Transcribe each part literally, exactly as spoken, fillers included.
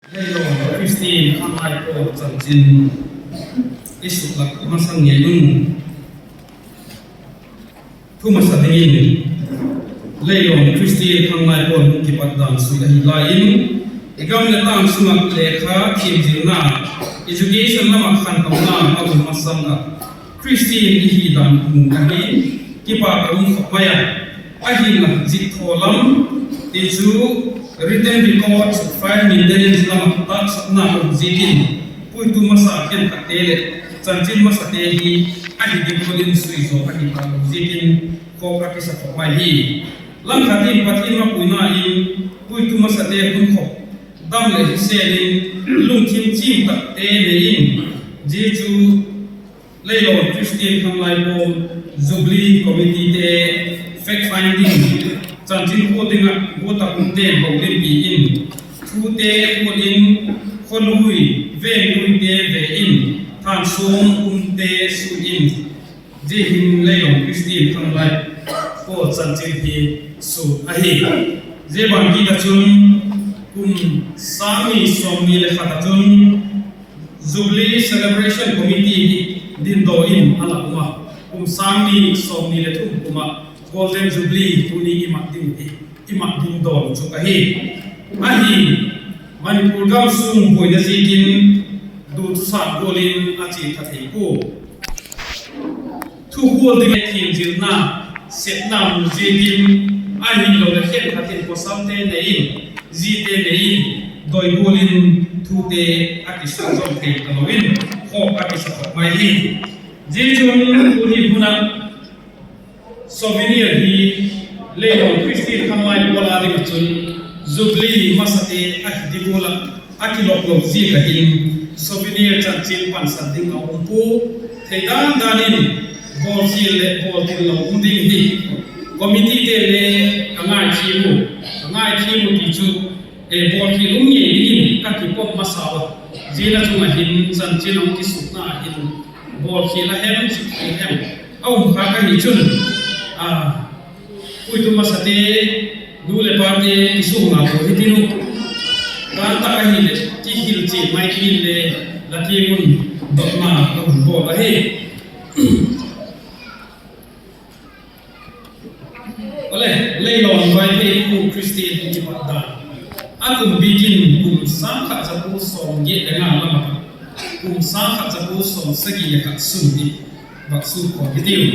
Leilon Christian Khanglai Paul chanchin isuk lak masang nge nung. Thu masa dingin, Leilon Christian Khanglai Paul hung kipat dan sui ahi lain, igam le tang sunga lekha themjilna, education lama khan kamna abu masanga Christian ihi dan mu ahi, kipa ka um khop maya, ahi na jit tholam, ti chu written record, file maintenance lama tak sakna um jitin, puitu masa ken kate le, chanchin masa te hi, ahi di kolin sui zo ahi ta um jitin, ko ka kisa khop mai hi. Lang khatin Pathin ma puina in, puitu masa te hun khop, dam le hi selin, lungthim chim tak te le in, ji chu Leilon Christian Khanglai Paul Jubilee Committee te fact finding chanchin ko dinga ko ta kun te bau din pi in, thu te ko in, ko lui, ve lui te ve in, than som um te su in, je hin Leilon Christian Khanglai Paul chanchin hi su ahi. Je ban ki ta chun kum sangni somni le khat ta chun Jubilee Celebration Committee hi din do in ala uma. Kum sangni somni le thum kuma Golden Jubilee tuni imat din hi, imat din do chu ka hi. Ahi Manipur gam sung boina jikin du tu sa golin achi ta thei ko. Thu hol ding themjilna, setna mu jitin, ahin lo le khen khatin ko sam te nei, ji te nei, doi golin thu te aki sa jom te ka loin, ho aki sa mai hi. Ji chun uni huna souvenir hi Leilon Christian Khanglai Paul a ding chun Jubilee masa te ahi di gola aki lok lok ji ka hin souvenir chanchin pan san ding a um pu thei dan dan in bol si le bol til lo um ding hi committee te le ka ngai thi mu, ka ngai thi mu ti chu e bol ki um nge ding in aki pom masa wa ji na chunga hin chanchin ong ki sukna hin bol ki la hem chi ki hem. Au ka ka hi chun a Puitu masa te, nu le pa te, isu nga ko hiti nu. Ka ta ka hi le, ki hil chi mai ki le, la ki mun dot ma ko bo ka hi. Ole, Leilon Vaiphei ku Christian ki pat da. Akum bikin kum sangkhat saku som ye nga lama. Kum sangkhat saku som sagi le khat sum ni. Bak su ko video.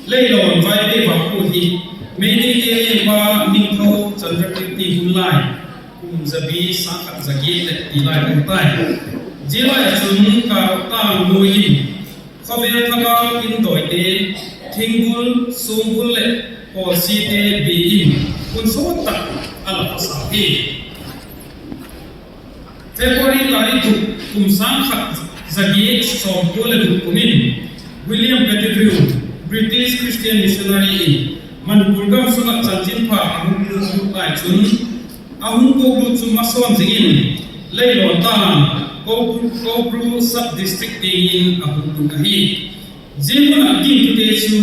Leilon Vaiphei va ku hi Meitei te va Ningthou Chandrakirti hun lai kum zabi sangkhat zagi le ti lai kum tai. Jilai chun ka tang nu in khovel thakal in doi te thingbul sungbul le polsi te bi in kun so tak ala sa hi. February tarik thum kum sangkhat zagi som ko le kumin William Pettigrew, British Christian missionary in Manipur gam sunga chanchin pha ahung ko lut lai chun ahung ko lut chun mason jingin Leilon ta Koubru sub district dingin ahung ko ahi. Jimuna king tu te chu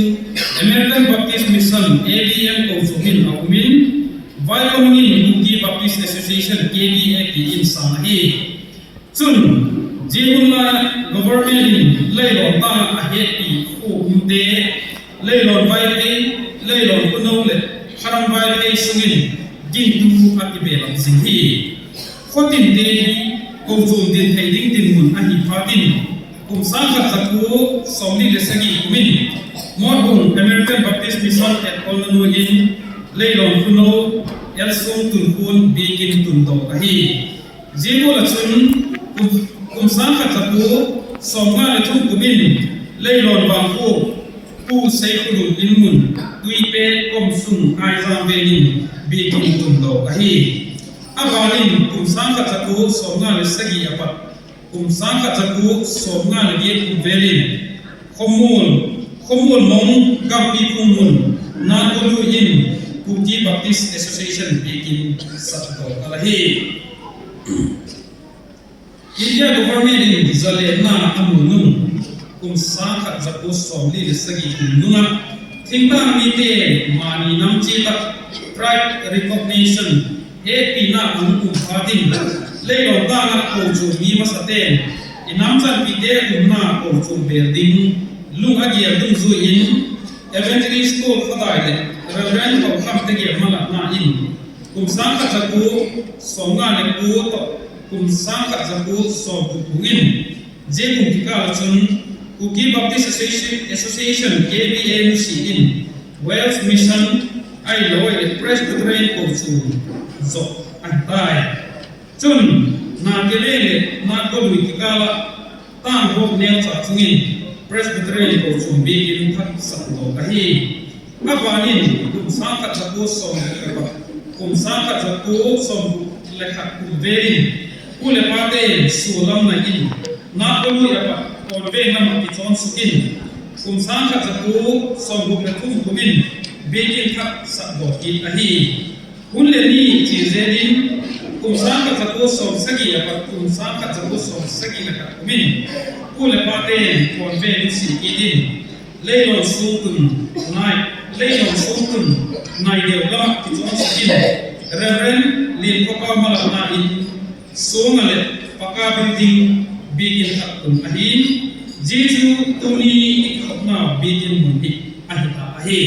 American Baptist Mission A B M ko chu min a umin Vaikomin Kuki Baptist Association K B A P in sang ahi. Chun Jimuna government in Leilon ta a hepi ko umte Leilon Vaiphei Leilon Kuno le Haram Vaiphei sungin king tu a ki belam sing hi. Khotin te hi ko chum din thei ding din mun ahi phatin kum sangkhat zaku somli le sagi kumin Morbung American Baptist Mission at Kolnanu in Leilon Kuno Elsung Tunkhun bikin tundo ahi. Jimula chun kum sangkhat zaku somnga le thum kumin Leilon bangku Pu Seikhulun in mun tuipe kom sung ngai zang venin bikin tundo ahi. Abanin kum sangkhat zaku somnga le sagi apat kum sangkhat zaku somnga le giet kum velin Khomul, Khomul mong gampi kumun na kolu in Kuki Baptist Association bikin sakto alahi. India government in zale na amunung kum sangkhat zaku somli le sagi kum nunga thingta mite mani nam chita tribe recognition He pina ang kum phatin Leilon tanga kochuon mi masa ten, inam chan pii te umna kochuon bel ding lung agial dungzui in, Evangelist Paul Khodai le Reverend Paul Kham te gial mala na in, kum sangkhat zaku somnga le ku to kum sangkhat zaku somkuk in, Jekung kikal chun Kuki Baptist Association, Association K B A nu si in Wales Mission ai loi le Presbyterian ko chu zo an tai. Chun na ke le le na ko lui kikala tang hok nel cha chungin Presbyterian ko chu bi in thak sak lo ka hi. Abanin kum sangkhat zaku som le khat, kum sangkhat zaku som le khat kum vein, pu le pa te sulam na in, na ko lu ya pa kon ve na ma ki chon sukin, kum sangkhat zaku som le thum kumin, bekin khat sa do ki ahi. Hun le ni chi zenin, kum sangkhat zaku som sagi ya pa kum sangkhat zaku som sagi le khat kumin, pu le pa te kon ve ni si ki din. Leilon sungkun nai, leilon sungkun nai deu lama kichon sikin, Reverend Lin Kopa mala na in, sunga le paka building bikin khat kun ahin, Jesu tuni ikhopna bikin mun hi ahita ahi.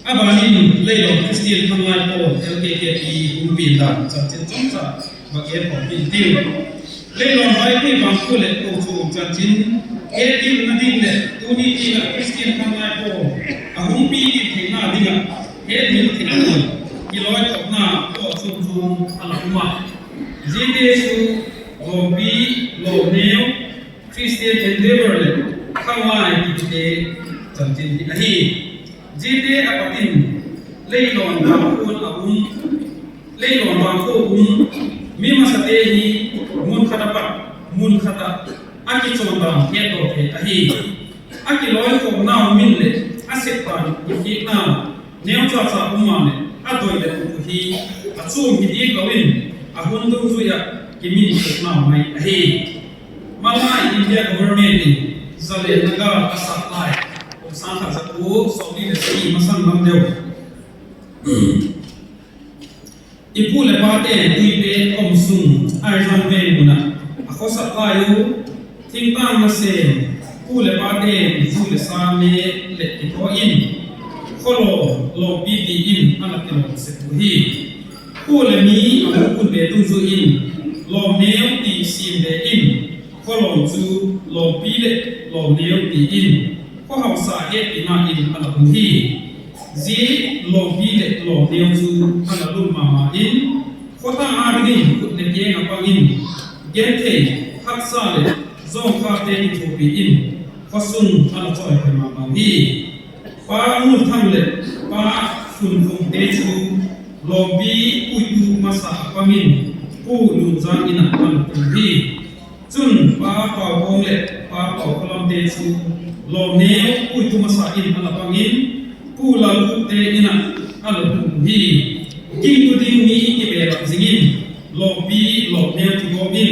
Abanin leilon Christian Thanglai Paul L K K P umpi dan chanchin chomcha bak e pom pin tiu. Leilon bai pei bang ku le ko chu chanchin e pin na ding le tuni ti na Christian Thanglai Paul ahung pi ki thei na ding a e pin thei na ki loi tok na ko chu chu ala uma. Jite su lompi lo neu Christian Endeavour le khangai kiti te chanchin ti ahi. Jite apatin leilon bang kun a um, leilon bang ko um, mi masa te hi mun khata pat mun khata aki chon bang he to he ahi. Aki loi ko nau min le asek pan ki na Neu cha cha umma ne adoi le ku hi achum hi dik lo in ahun dungzui a kimin kut nau mai ahi. Malai India government in zalen naga asat lai kum sangkhat zaku somli le sagi masang nam deu. Ipu le pa te tui pe kom sung ai zang ve muna akho sat lai u. Thingtang na se pu le pa te zu le sa me le ti ko in kholo lo pi ti in ana ti lo se pu hi. Pu le mi amu kun be tu zu in lo neu ti sim be in kholo zu lo pi le lo neu ti in kho hau sa he ti na in ana pu hi. Ji lo pi le lo neu zu ana lu ma ma in Khotang adingin kut le keng apangin genthei haksa le zong kha te ki thupi in khosung ana choi pe ma bang hi. Pa Mul Thang le Pa Sun Fung te chu lompi puitu masa apangin pu lun zang ina pan pu hi. Chun Pa Pau Kong le Pa Pau Kolam te chu lom neu puitu masa in ala pangin pu Lalu te ina ala pu hi. Ging tu ding mi ki be rak zingin lompi lom neu ki bom in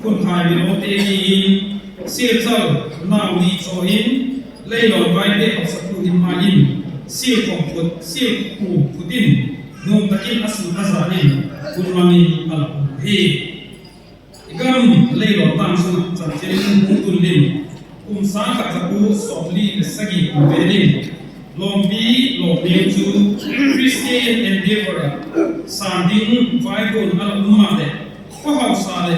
kun hai mi lom te ki in sir chal nau ni cho in leilom vai te hausa pu in ma in sir kong put sir pu put in num takin asu aza in kun mangin ala pu hi. Gam leilom tang sung chanchin hung tun lin kum sangkhat zaku somli le sagi kum ve lin lompi lom neu chu Christian Endeavour a sanding vai gon ala umma le ko hausa le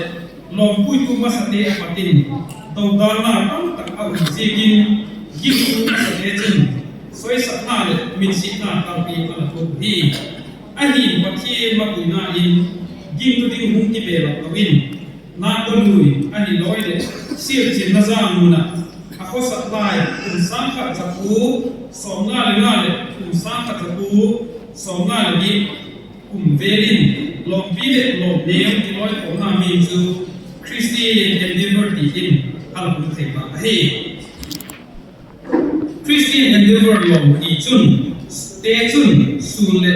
lom puitu masa te apatin dodana tam tak a um jikin gin tu masa te chun soi sakna le min sikna tampi ala tu hi. Ahin Pathian mapuina in gingtu ding hung ki be lak lo in na ko lui ahin loi le sir chin na zang muna akho sat lai kum sangkhat zaku somnga le nga le kum sangkhat zaku somnga le gi kum velin lompi le lom neu ki loi ko na min chu Christian Endeavour ti in ala kum thei ba ahi. Christian Endeavour lom ti chun te chun sun le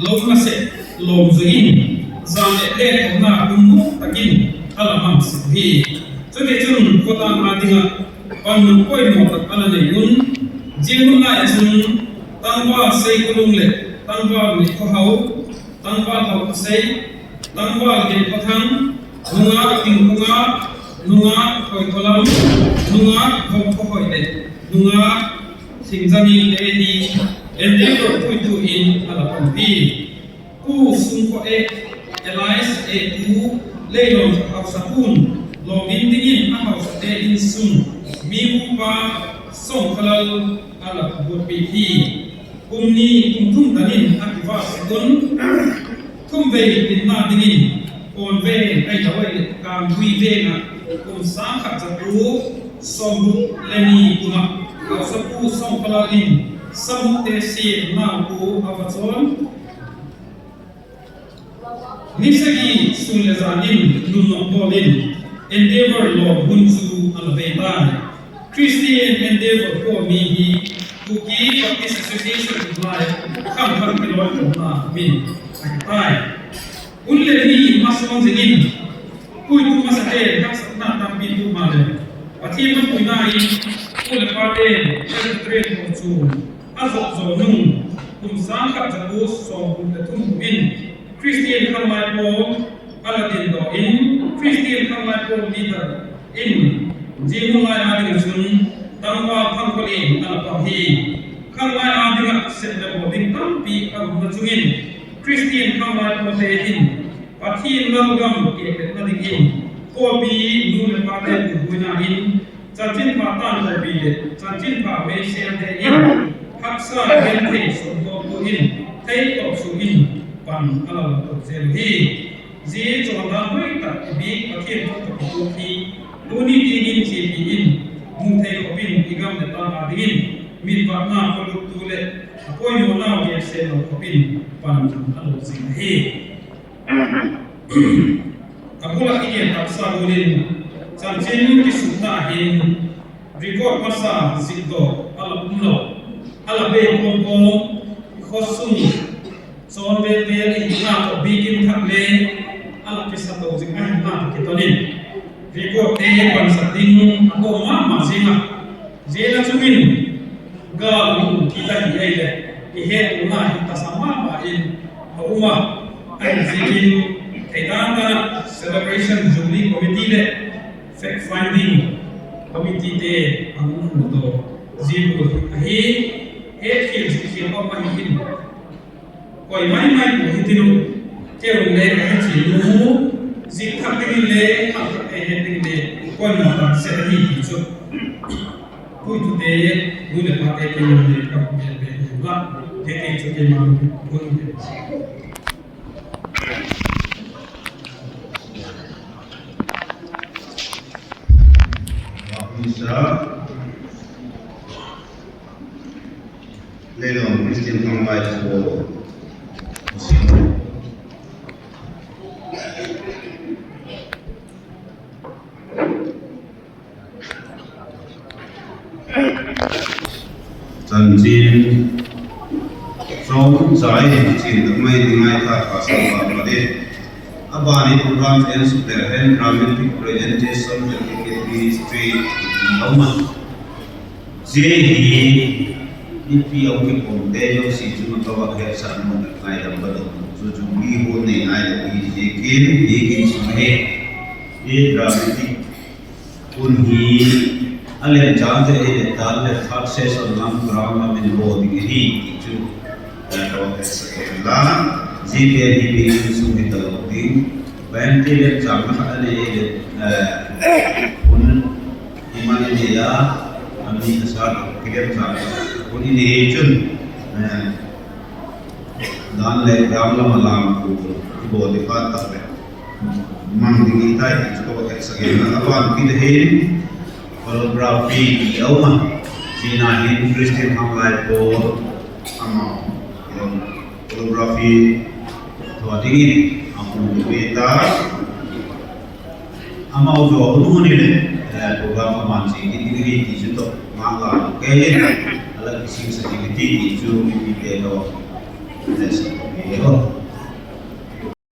lom na se lom zu in zan le le ko na kum mu takin ala mang se hi. Chu te chun ko ta ma dinga pan mun koi mo tak ala nei un jin mun lai chun tang ba sei ko lung le Tangval ni kohau, tangval hau ksei, tangval gen kothang, nunga king nunga, nunga koi kolam, nunga hau kohoi de, nunga singjani de ni, ende ko tui tu in ala pampi. Ku sung ko e, Elias e ku, leilon hau sapun, lo in dingin a hau sa te in sung, mi upa song kalal ala pampi hi. Kum ni kum thum tanin a kiva sekun, thum vei tin na dingin, kon vei ai ta vei kan vui vei na, kum sang khat za ku, som bu le ni kuma, a sa ku som pala in, sam te si na ku a va chon. Ni sagi sun le zanin nun nok tolin Endeavour lo hun su ala vei tai. Christian Endeavour ko mi hi Kuki Baptist Association lai kham kham ki loi ko na min ai tai. Un le ni mason zingin kui tu masa te dak sat na tam pi tu ma le. Pathian ma kui na in ku le pa te Presbyterian ko chu. A zok zo nung, kum sang khat za ku som kum le thum kum in, Christian khanglai Paul, ala din do in, Christian khanglai Paul leader in, ji mun lai a ding sun, tangval thang ko in, ala pam hi. Khanglai a ding a set le bo ding tam pi a na chung in, Christian khanglai Paul te in, Pathian lalgam ke na ding in, ko pi nu le pa te ku hui na in, Chanchin pha tan ko pi le, chanchin pha mei se te in, haksa gen thei so to tu in, thei to su in, pan ala to zel hi. Ji chon da hoi tak bi Pathian to to tu hi. Tuni ti in chi pi in, mu thei ko pin i gam le ta ma ding in, min pa na ko lu tu le, a poi mo na ge se lo ko pin, pan ala zel hi. Abula ki gen taksa bulin, chanchin ki sukna hin, record masa zik do, ala umlo, ala be kom kom, khosung, son be be i na to bikin thak le, ala ki sa to zik ai na to ki tonin. Record te pan sa ding, ako ma ma zinga. Jena chungin ga ung ki ta hi ai le, i he tu na hi ta sama ma in, a uma, ai zikin, thei dan ta celebration jubilee committee le, fact finding committee te, a ung to, zibu, hi, he kil zikin pa ma in. Koi mai mai ku hi tinu, ke ung le ka hi chi nu, zik thak ding le, thak thak e he ding le, koi ma ta se hi hi chu. Pui tu te, nu le pa te ke nu le ka ku ke pe hi la, ke ke chu ke ma nu, nu ke. Misa. Leilon Christian Home Life for Chanchin song zai chin mai ni mai ta ka sa ba ba de. Abani program en super hen dramatic presentation the ticket ministry in Loma. Je hi ni pi au ki pom de yo si chu ma ka wa kher sa mo na ngai dam ba do. Chu chu mi ho ne ngai do hi je kin ni kin su he. Ye dramatic kun hi a len chang te e le tal le thak se son lam gram ma min ho di ki hi chu. Eh, ka wa kher sa ke la. Ji te hi mi sung ni ta lo ding. Bang ti le chang na khat ne e le, eh, kun Imani ne ya, ami asar kidem sa, uni ne chun, eh, dan le ram lama lam ku, ibo de pa tak le. Mang ding i tai, i ko ka sa ke na, apan ki de hin, choreography i au ma, China hin Christian Home Life ko, ama, choreography, to ding i, amu de ta, Ama u jo unu ni le, eh, program aman si, ni ni ni ti ju to, ma la, ke ye, ala kisi sa ni ti ti ju ni ti te to, eh, sa, ye ho.